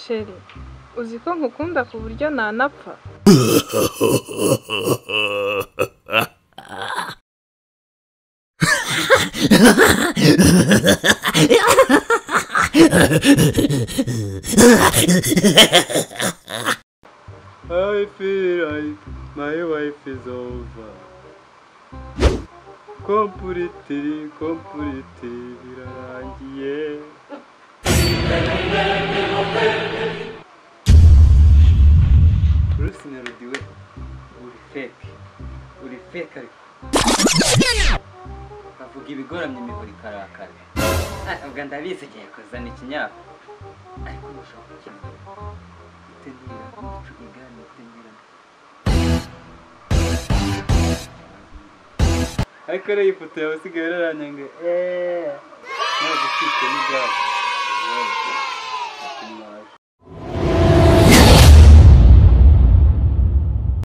Chéri, uzi ko nkukunda ku buryo nanapfa. I feel like my wife is over. Completely, completely birarangiye. Bruce Melody we, uri fake. Uri fake ariko. Bavuga ibigoramye imihoro ikarakara. Ubwo ndabizi igihe kuzana ikinyafu. Ariko ntushobora kukinywa. Itengira, igane itengira. Ariko rero iyi foto yawe usigaye yararanyanga. Ntabwo ufite n'igare.